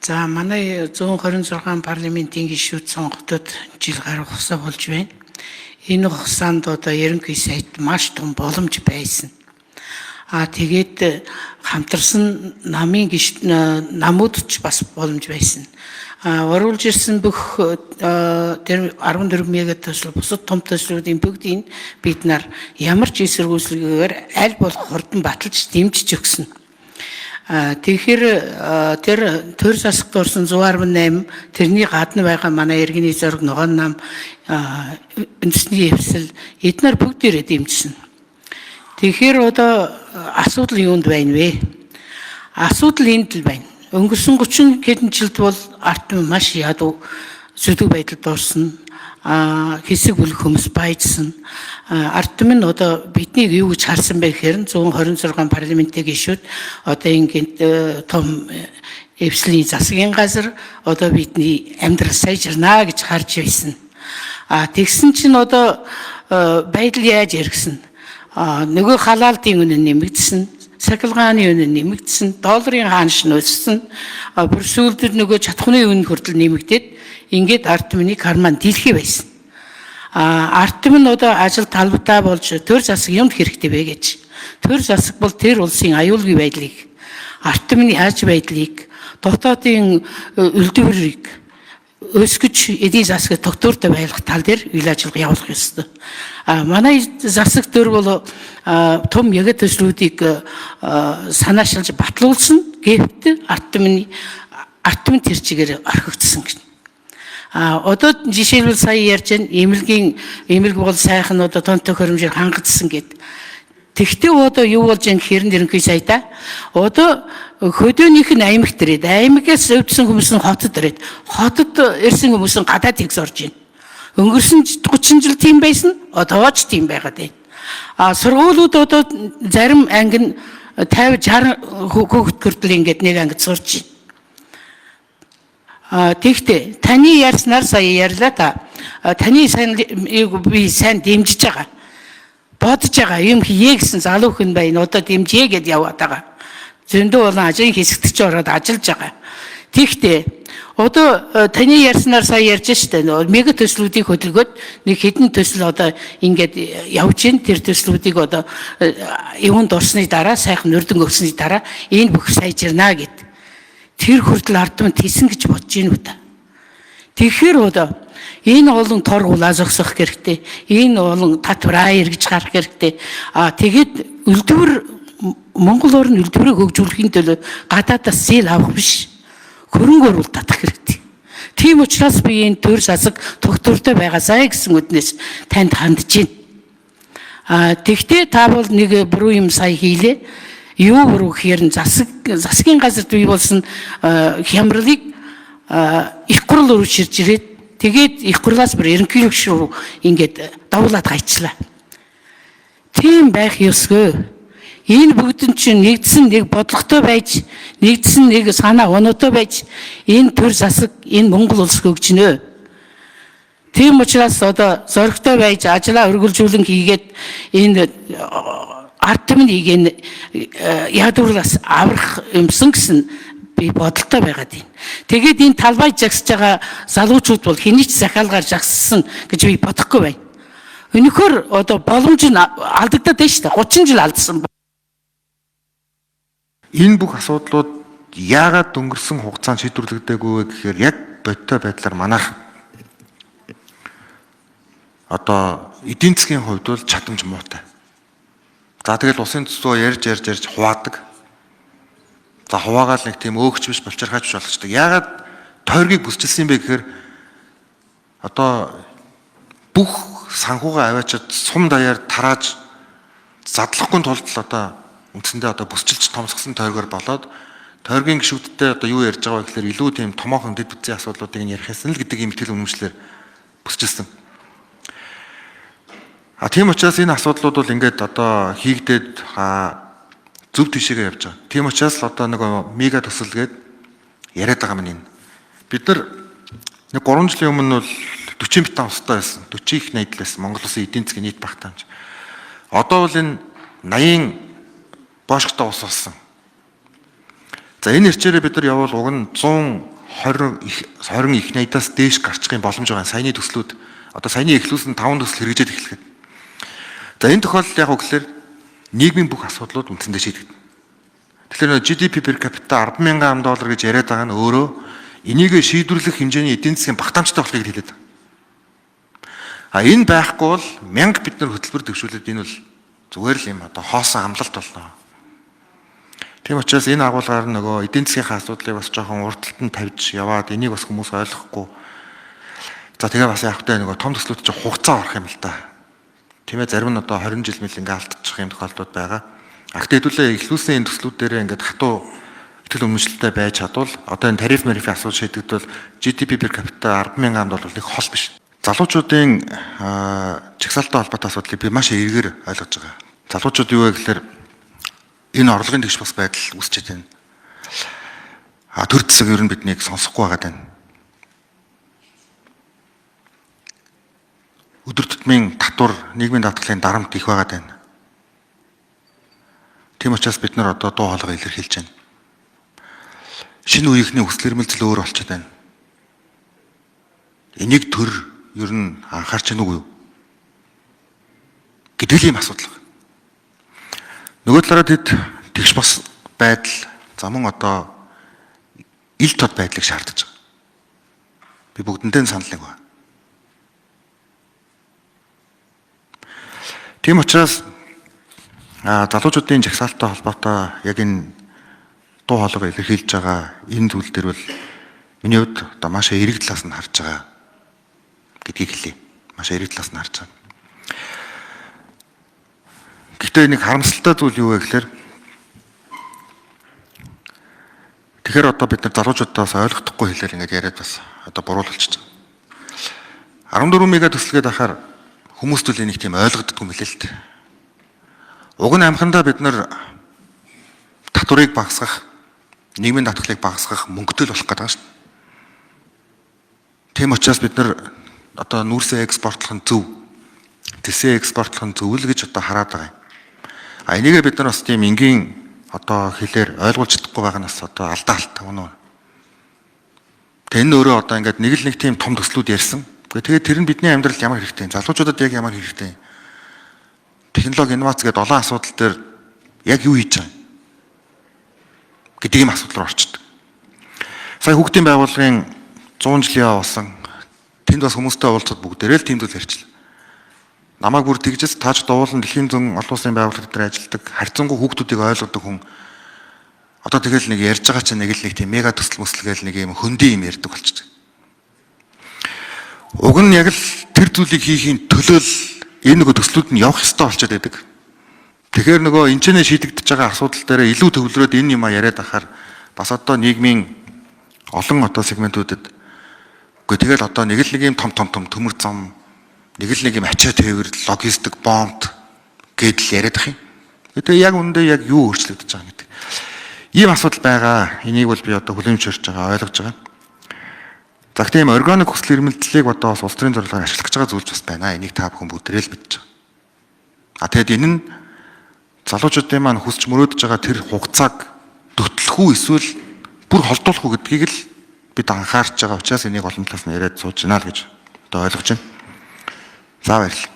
За, манай 126 парламентийн гишүүд сонгогдоод жил гаруй хугацаа болж байна. Энэ хугацаанд одоо ерөнхий сайд маш том боломж байсан. А тэгээд хамтарсан намын гиш намууд ч бас боломж байсан. А оруулж ирсэн бүх тэр 14 мега төсөл, бусад том төслүүдийн бүгдийг бид нар ямар ч эсэргүүцэлгээр аль болох хурдан баталж дэмжиж өгсөн. Тэгэхээр тэр төр засагт орсон 118, тэрний гадна байгаа манай иргэний зориг, ногоон нам, үндэсний эвсэл, эднэр бүгдээрээ дэмжсэн. Тэгэхээр одоо асуудал юунд байна вэ? Асуудал энд л байна. Өнгөрсөн 30 хэдэн жилд бол ард түмэн маш ядуу, зүдэг байдалд орсон. Хэсэг бүлэг хүмүүс баяжсан. Ард түмэн одоо биднийг юу гэж харсан бэ гэхээр 126 парламентын гишүүд одоо ингээд том эвслийн засгийн газар, одоо бидний амьдрал сайжирнаа гэж харж байсан. А тэгсэн чинь одоо байдал яаж эргэсэн? Нөгөө халаалтын үнэ нэмэгдсэн, сахилгааны үнэ нэмэгдсэн, долларын хаанш нь өссөн, бүр сүүлд нөгөө чадхны үнэ хүртэл нэмэгдээд, ингээд ард түмний карман дэлхий байсан. А ард түмэн одоо ажил талбайтай болж төр засаг юмд хэрэгтэй бэ гэж. Төр засаг бол тэр улсын аюулгүй байдлыг, ард түмний аж байдлыг, дотоодын үлдвэрийг өсгөж, эдийн засгийг тогтвортой байлгах тал дээр үйл ажиллагаа явуулах ёстой. А манай засаг төр бол том яг төслүүдийг санаашилж батлуулсан, гэвт ард түмний ард түмэн тэр чигээр орхигдсон гэж. А одоо жишээлбэл сая ярьж байна, эмнэлгийн эмнэлэг бол сайхан одоо тон тохиромжоор хангагдсан гэд. Тэгтээ одоо юу болж юм гэхээр ерөнхий сайдаа одоо хөдөөнийх нь аймагт ирээд, аймагаас өвдсөн хүмүүс нь хотод ирээд, хотод ирсэн хүмүүс нь гадаад тэгс орж байна. Өнгөрсөн 30 жил тийм байсан, одоо ч тийм байгаад байна. А сургуулиуд одоо зарим анги нь 50 60 хүүхэд хүртэл ингээд нэг ангид сурч байна. А тэгтээ таны ярьснаар сая ярьлаа та. Таны сайн би сайн дэмжиж байгаа. Бодож байгаа юм хийе гэсэн залуу хүн байна. Одоо дэмжье гэд яваад байгаа. Зөндөө болон ажлын хэсэгт ч ороод ажиллаж байгаа. Тэгтээ одоо таны ярьснаар сая ярьж штэ, нөө мега төслүүдийг хөдөлгөөд нэг хэдэн төсөл одоо ингээд явж гин, тэр төслүүдийг одоо юунд орсны дараа, сайхан нүрдэн өгсөний дараа энэ бүх сайжирнаа гэд. Тэр хүртэл ард түмэн тийсэн гэж бодож гин үү та. Тэгэхээр одоо энэ олон торгуулаа зогсох хэрэгтэй. Энэ олон татвараа эргэж гарах хэрэгтэй. А тэгээд үлдвэр, Монгол орн үлдвэрийг хөгжүүлэхийн төлөө гадаадаас зээл авах биш. Хөрөнгө оруулалт татах хэрэгтэй. Тийм учраас би энэ төр засаг тогтвортой байгаасай гэсэн үднэс танд хандж байна. А тэгтээ та бол нэг буруу юм сая хийлээ. Юу буруу гэхээр нь засгийн газарт бий болсон хямралыг их гурал руу ширж ирээд, тэгээд их гурлаас бүр ерөнхийлөгч рүү ингээд давлаад гайчлаа. Тийм байх ёсгүй. Энэ бүгд нь чинь нэгдсэн нэг бодлоготой байж, нэгдсэн нэг санаа оноотой байж энэ төр засаг, энэ Монгол улс хөгжинө. Тийм учраас одоо зоригтой байж ажлаа үргэлжлүүлэн хийгээд энэ ард түмнийг энэ ядуурлаас аврах юмсан гэсэн би бодолтой байгаад байна. Тэгээд энэ талбай жагсаж байгаа залуучууд бол хэний ч захиалгаар жагссан гэж би бодохгүй байна. Өнөхөр одоо боломж нь алдагдаад байна шүү дээ. 30 жил алдсан. Энэ бүх асуудлууд яагаад өнгөрсөн хугацаанд шийдвэрлэгдээгүй вэ гэхээр яг бодиттой байдлаар манайх одоо эдийн засгийн хувьд бол чадамж муутай. За, тэгэл улсын төсвөө ярьж ярьж ярьж хуваадаг. За, хуваагаал нэг тийм өөгч биш, булчирхаач биш болгочдөг. Яагаад тойргийг бүсчилсэн юм бэ гэхээр одоо бүх санхугаа аваачаад сум даяар тарааж задлахгүй тулд л одоо үндсэндээ одоо бүсчилж томсгосон тойргоор болоод, тойргийн гишүүдтэй одоо юу ярьж байгаа вэ гэхээр илүү тийм томоохон дэд бүтцийн асуудлуудыг нь ярих юмсан л гэдэг юм итгэл үнэмшлэр бүсчилсэн. А тийм учраас энэ асуудлууд бол ингээд одоо хийгдээд зөв тишээгээ явж байгаа. Тийм учраас л одоо нөгөө мега төсөл гээд яриад байгаа юм энэ. Бид нар нэг 3 жилийн өмнө бол 40 битан устай байсан. 40 их 80 л байсан. Монгол улсын эдийн засгийн нийт багтаамж. Одоо бол энэ 80 боошготой ус болсон. За, энэ хэрчээрээ бид нар явбал уг нь 100 20 20 их 80-аас дээш гарчих юм боломж байгаа. Саяны төслүүд одоо саяны эхлүүлсэн 5 төсөл хэрэгжээд эхлэхэд. За энэ тохиолдолд яг үгээр нийгмийн бүх асуудлууд үндсэндээ шийдэгдэнэ. Тэгэхээр нөө GDP per capita 10,000 ам доллар гэж яриад байгаа нь өөрөө энийг шийдвэрлэх хэмжээний эдийн засгийн багтаамжтай болохыг хэлээд байгаа. А энэ байхгүй бол 1000 бид нар хөтөлбөр дэвшүүлээд энэ бол зүгээр л юм одоо хоосон амлалт болно. Тийм учраас энэ агуулгаар нөгөө эдийн засгийн асуудлыг бас жоохон урд талд нь тавьж яваад энийг бас хүмүүс ойлгохгүй. За тэгээ бас яг хөтэй нөгөө том төслүүд чинь хугацаа орох юм л да. Тийм ээ, зарим нь одоо 20 жил мэл ингээ алдчих юм тохиолдлууд байгаа. А гэхдээ хэдүүлээ эхлүүлсэн энэ төслүүд дээрээ ингээд хатуу итгэл үнэмшилтэй байж чадвал одоо энэ тариф марифын асуудал шийдэгдвэл GDP per capita 10,000 ам доллар их хол биш. Залуучуудын чагсаалттай холбоотой асуудлыг би маш эргээр ойлгож байгаа. Залуучууд юу вэ гэхээр энэ орлогын тэгш бас байдал үүсчихэд байна. А төр зэсэг ер нь биднийг сонсохгүй байгаа даа. Өдөр тутмын татвар, нийгмийн даатгалын дарамт их байгаа даа. Тийм учраас бид нар одоо дуу хоолойгоо илэрхийлж байна. Шинэ үеийнхний хүсэл эрмэлзэл өөр болчиход байна. Энийг төр ер нь анхаарч байна уу гэдэг л юм асуудал байна. Нөгөө талаараа тэд тэгш бос байдал за мөн одоо ил тод байдлыг шаардаж байгаа. Би бүгдэнтэй санал нэг байна. Тийм учраас залуучуудын жагсаалттай холбоотой яг энэ дуу хоолойгоо илэрхийлж байгаа энэ зүйл дээр бол миний хувьд одоо маш эерэг талаас нь харж байгаа гэдгийг хэлье. Маш эерэг талаас нь харж байгаа. Гэхдээ нэг харамсалтай зүйл юу вэ гэхээр тэгэхээр одоо бид нар залуучуудаас ойлгохдохгүй хэлээр ингээд яриад бас одоо буруул болчихж байгаа. 14 мега төсөл гээд ахаар хүмүүст үл энийг тийм ойлгоддгүй юм лээ л дээ. Уг нь амхандаа бид нар татварыг багасгах, нийгмийн даатгалыг багасгах мөнгөтэй л болох гэдэг юм шүү дээ. Тийм учраас бид нар одоо нүүрсээ экспортлох нь зөв, тэсээ экспортлох нь зөв л гэж одоо хараад байгаа юм. А энийгээ бид нар бас тийм энгийн одоо хэлээр ойлгуулж чадахгүй байгаа нь бас одоо алдаа алт үнэ. Тэг энэ өөрөө одоо ингээд нэг л нэг тийм том төслүүд ярьсан. Тэгээд тэр нь бидний амьдралд ямар хэрэгтэй юм? Залуучуудад яг ямар хэрэгтэй юм? Технологи, инновац гэдэг олон асуудал дээр яг юу хийж байгаа юм гэдэг ийм асуудал руу орчдөг. Сая хүүхдийн байгууллагын 100 жилийн явуулсан тэнд бас хүмүүстэй уулзахад бүгдээрээ л тийм зүйл ярьчлаа. Намайг бүр тэгжээс тааж дуулан дэлхийн зөн олон улсын байгууллага дээр ажилладаг харьцангуй хүүхдүүдийг ойлгодог хүн одоо тэгэл нэг ярьж байгаа чинь нэг л нэг тийм мега төсөл мөсөл гээл нэг юм хөндий юм ярьдаг болчихдог. Уг нь яг л тэр зүйлийг хийхийн төлөө л энэ нөгөө төслүүд нь явах ёстой болчиход байдаг. Тэгэхээр нөгөө энэ ч нэ шийдэгдэж байгаа асуудал дээр илүү төвлөрөөд энэ юм а яриад ахаар бас одоо нийгмийн олон одоо сегментүүдэд үгүй тэгэл одоо нэг л нэг юм том том том төмөр зам нэг л нэг юм ачаа тээвэр логистик бомб гэдэл яриад ах юм. Тэгээ яг үүндээ яг юу өөрчлөгдөж байгаа гэдэг. Ийм асуудал байгаа. Энийг бол би одоо хүлээн зөвшөөрч байгаа, ойлгож байгаа. За гэхдээ ийм органик хүсэл эрмэлзлийг одоо бас улс төрийн зорилгоор ашиглах гэж байгаа зүйл бас байна. Энийг та бүхэн бүгдээрээ л мэдж байгаа. А тэгэд энэ нь залуучуудын маань хүсч мөрөөдөж байгаа тэр хугацааг хөтлөх үү эсвэл бүр холдуулах уу гэдгийг л бид анхаарч байгаа учраас энийг олон талаас нь яриад сууж байна л гэж одоо ойлгож байна. За баярлалаа.